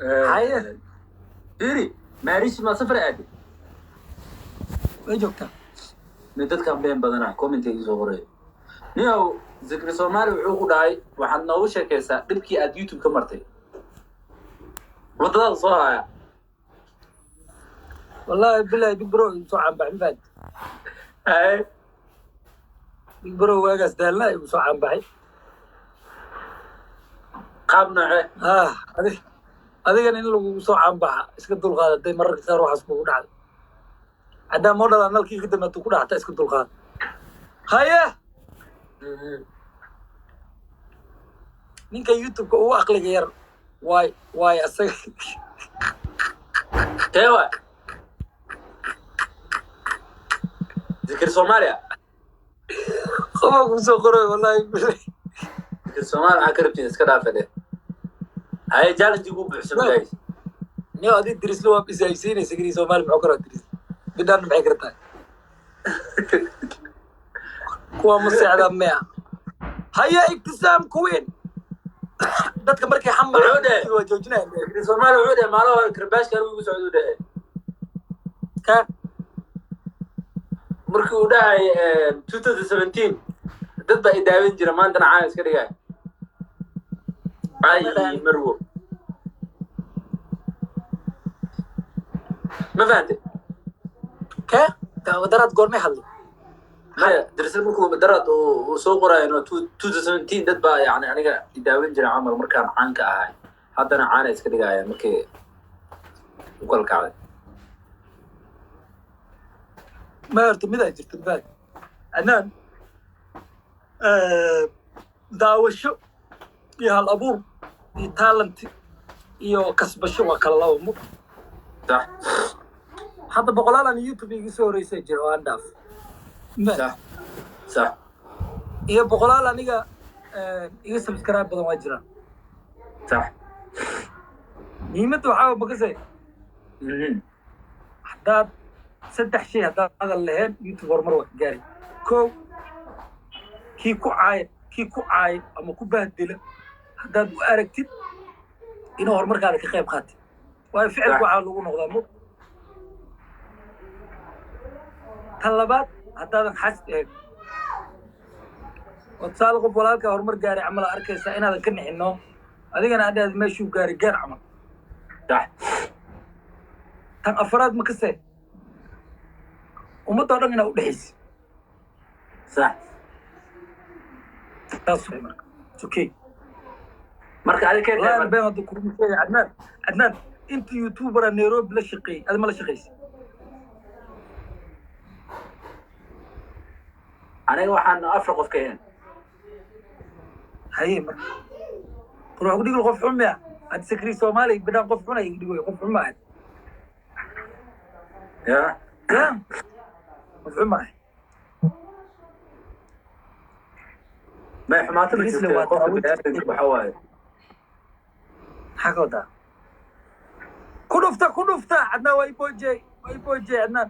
Haye. Firi, maariish ma safar aadi? Way joogtaa. Mid dadkan been badanaa commentiga soo qoray. Niyow, Zikri Soomaali wuxuu ku dhahay, waxaad noogu sheekaysaa dhibkii aad YouTube ka martay, waddadaada soo haya. Wallahi bilahi, Big Bro igu soo caanbaxay, ma fahanti? Haye. Big Bro waagaas daalna igu soo caanbaxay. Qaab noocee? Ah, adigana in lagugu soo caanbaxa iska dulqaada. Haday mararka qaar waxaas kugu dhacday, haddaa model nalkii ka dambe ku dhacta, iska dulqaada. Haye. Ninka YouTube-ka ugu aqliga yar waay waay asaga. Tee waay? Zikri Soomaaliya. Qofaa kuu soo qoray, wallahi bilahi. Zikri Soomaaliya waxaa ka rabtiin iska dhaafa dheh. Haye, challenge ugu buuxsamo, guys. Niyo, adi Dirisle waa isaysiinaysa. Grii Soomaali muxuu karaa? Dirisle bidhaan maxay kartaa? Kuwa ma seexda mea. Haya, Ibtisaam Queen, dadka markay xamar Wuxuu dheh. waa joojinaya. Zikri Soomaaliya wuxuu dheh, maalin hore karbaashka anigu igu socda, u dhehe. Ka? Markii uu dhahay 2017 dad baa i daawan jira, maantana caan iska dhigay. Ay marwo, ma fahante? Ka daraad goormay hadlay? Maya, Dirsal markuu daraad uu soo qorayo, no, 2017 dad baa yani aniga i daawan jira camal markaan caanka ahay, haddana caana iska dhigaya markii u kala kacday. Ma horta mid ay jirto mafahanti, Adnaan? Daawasho iyo hal abuur iyo talent iyo kasbasho waa kala laba mu. Sax. Hadda boqolaal aan YouTube iga soo horeysay jira oo aan dhaaf. Sax sax. Iyo boqolaal aniga iga subscribe badan waa jiraan. Sax. Muhiimadda waxaa makase, haddaad saddex shay haddaad hadal lahayn, YouTube horumar waa ka gaari. Kow, kii ku caaya ama ku bahdila haddaad u aragtid inuu horumarkaada ka qayb qaatay, waayo ficilku waxaa lagu noqdaa mug. Tan labaad, haddaadan xasid ahayn oo tusaale qof walaalkaa horumar gaaray camal aa arkaysaa, inaadan ka nixinno, adigana aad dhahdo meeshuu gaaray gaar camal. Sax. Tan afaraad, ma kase, ummadda oo dhan inaa u dhexaysa. Sax. Taas way marka. It's okay. Marka adi kee Wallahi tahay? Been hadda kugu sheegay, Cadnaan, Cadnaan, inta youtubera Nairobi la shaqeeyey, adi ma la shaqeysay? Aniga waxaan afar qof ka ahayn. Haye, marka ruux ku dhigil qof xun miya? Hadda Sakri Soomaali bidhaan qof xun ay dhigoy, qof xun ma ahayd? Ya. Ya, qof xun ma ahayd. May, xumaato ma Dirisle jirto. waa Qofka daawad. biniaadamka waxa waaye. Maxaa ka wadaa? Ku dhufta, ku dhufta. Cadnaan waa iboojey, waa iboojey, Cadnaan.